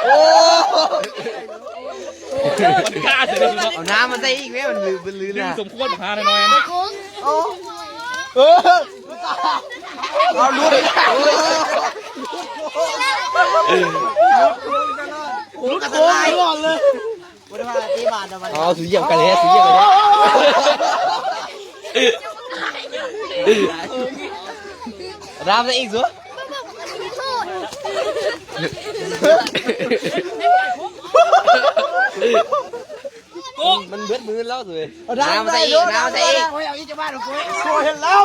ໂອ້ ມັນກ້າເສີຍເນາະ ເອົານ້ຳມາໃສ່ອີກແມ້ ມັນລື ມັນລືນະ ສົມຄວນຫາໜ້ອຍໆ ໂອ້ ເອີ ເອົາຫຼຸດ ຫຼຸດໂຄ້ງຕະຫຼອດເລີຍ. ບໍ່ໄດ້ວ່າຕີບາດດອກ ເອົາ ສູຢຽບກັນແທ້ ສູຢຽບກັນແທ້ ດາມຊະອີກສູ ມັນເບິດມືແລ້ວສູ ເອົາ ດາມຊະອີກ ດາມຊະອີກ ເອົາອີກຈັກບາດ ໂອ້ຍ ເຫັນແລ້ວ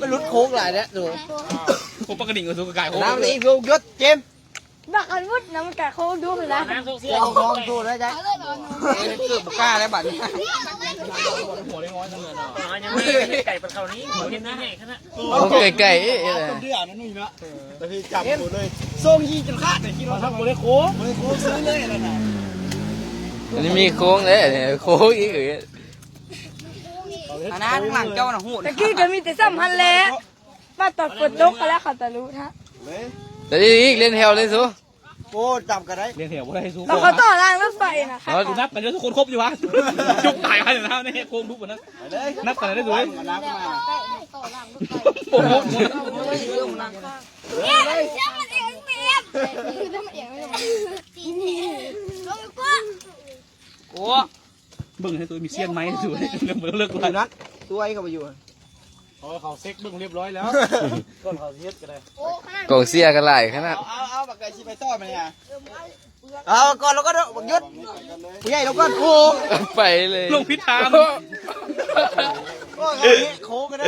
ມັນຫຼຸດໂຄ້ງຫຼາຍແລ້ວໂຕ ໂອ້ ປາກກະດິງກໍສູ້ກັບກາຍໂຄ້ງ ນ້ຳອີກລູກ ຢຸດ ເກມ ບັກອັນວຸດນຳກາຍໂຄ້ງດຸຫັ້ນນະ ເອົາຂອງໂຕໄດ້ ເກືອບບໍ່ກ້າແລ້ວບັດນີ້ ຫົວນ້ອຍໆ ຍັງໄກປານເຂົານີ້ ຫົວນີ້ໃຫຍ່ຂະໜາດ ໂອ້ ໄກໆ ເອີ ເດືອນນັ້ນນີ້ເນາະ ແຕ່ທີ່ຈັບໝົດເລີຍ ສົ່ງຍິງຈົນຂາດ ໄດ້ຄິດວ່າບໍ່ໄດ້ໂຄ້ງ ບໍ່ໄດ້ໂຄ້ງຊື້ເລີຍນັ້ນນະ ອັນນີ້ມີໂຄ້ງເດ້ ໂຄ້ງອີກ ອັນນັ້ນທາງຫຼັງເຈົ້ານະໂຫດ ຕະກີ້ກໍມີແຕ່ຊ່ຳຫັ້ນແຫຼະ ມາຕອນຝົນຕົກກໍແລ້ວ ເຂົາຕະລຸທະ ແຕ່ອີກ ລຽນແຖວເລີຍສູ ໂອ້ ຈຳກໍໄດ້ ລຽນແຖວບໍ່ໄດ້ສູ ເຂົາຕໍ່ລາງລົດໄຟນະ ເອົາ ນັບກັນຢູ່ ທຸກຄົນຄົບຢູ່ຫວາ ຈຸກຕາຍໄວ້ແລ້ວນະ ໃນໂຄ້ງດຸປານນັ້ນ ນັບກັນໄດ້ສູ ນັບມາ ໂອ້ໂຫ ໂອ້ ເບິ່ງໃຫ້ຕົວມີຊຽນໄມ້ຢູ່ ເລິກ ຕົວນັ້ນ ຕົວໄອ້ເຂົາໄປຢູ່ ເອົາ ເຂົາເຊັກເບິ່ງຮຽບຮ້ອຍແລ້ວ ກ່ອນເຂົາຊິເຮັດກໍໄດ້ ກອງເຊຍກໍຫຼາຍຂະໜາດ ເອົາ ເອົາ ເອົາ ບັກໄກ່ຊິໄປຕໍ່ມານີ້ ເອົາ ກ່ອນ ແລ້ວກໍບັກຍຸດ ຜູ້ໃຫຍ່ ແລ້ວກໍ ໂອ້ ໄປເລີຍ ລົງຜິດທາງ ໂອ້ ເອົາແຫກໂຄ້ງກໍໄດ້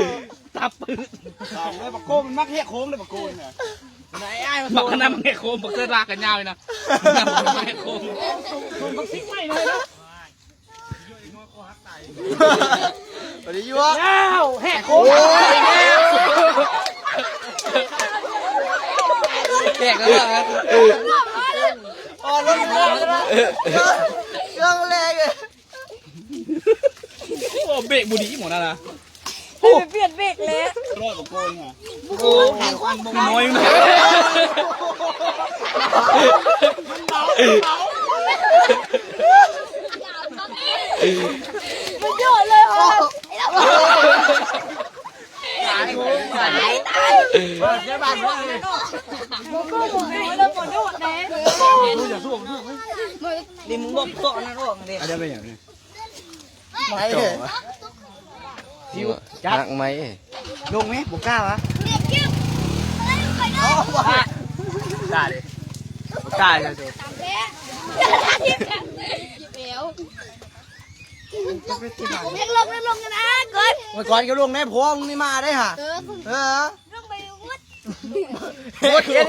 ຕັບປຶດ ເອົາເລີຍ ບັກໂກ້ມັນມັກແຫກໂຄ້ງເດ້ ບັກໂກ້ນະ ໄອ້ອ້າຍ ມັກຂະໜາດມັກແຫກໂຄ້ງ ບັກເກີດລາກກັນຍາວເລີຍນະ ມັກແຫກໂຄ້ງ ບັກຊິກໃໝ່ເລີຍນະ ບໍ່ໄດ້ຢູ່ແລ້ວ ແຫກໂຄ້ງ ແຫກແລ້ວ ອໍ ລົງ ລົງແຮງ ໂອ້ ເບຣກບໍ່ດີໝໍນັ້ນນະ ໂອ້ ໄປປ່ຽນເບຣກແລ້ວ ລອດບໍ່ໂກງ ໂອ້ ແຮງຄວັນບໍ່ນ້ອຍ ມັນເບົາ ມັນເບົາ ມັນໂຍນເລີຍ ຕາຍ ຕາຍ ຕາຍ ເສຍບາດເລີຍ ບໍ່ໂກງ ບໍ່ໂກງ ບໍ່ໂກງ ບໍ່ໂກງ ນີ້ມຶງບໍ່ເກາະນັ້ນອອກເດ້ ອັນນີ້ເປັນຫຍັງນີ້ ໄມ້ ຕິວ ຈັກ ຮັກໄມ້ ລົງແມ ບໍ່ກ້າວະ ກ້າເດ້ ກ້າເດີ ຢາກລົງ ຢາກລົງກັນນະ ກ່ອນ ໂອ້ຍ ກ່ອນກໍລົງແນ່ ພວກນີ້ມາໄດ້ຫາ ເອີ ເອີ ລົງໄປໝົດ ໝົດ ເອີ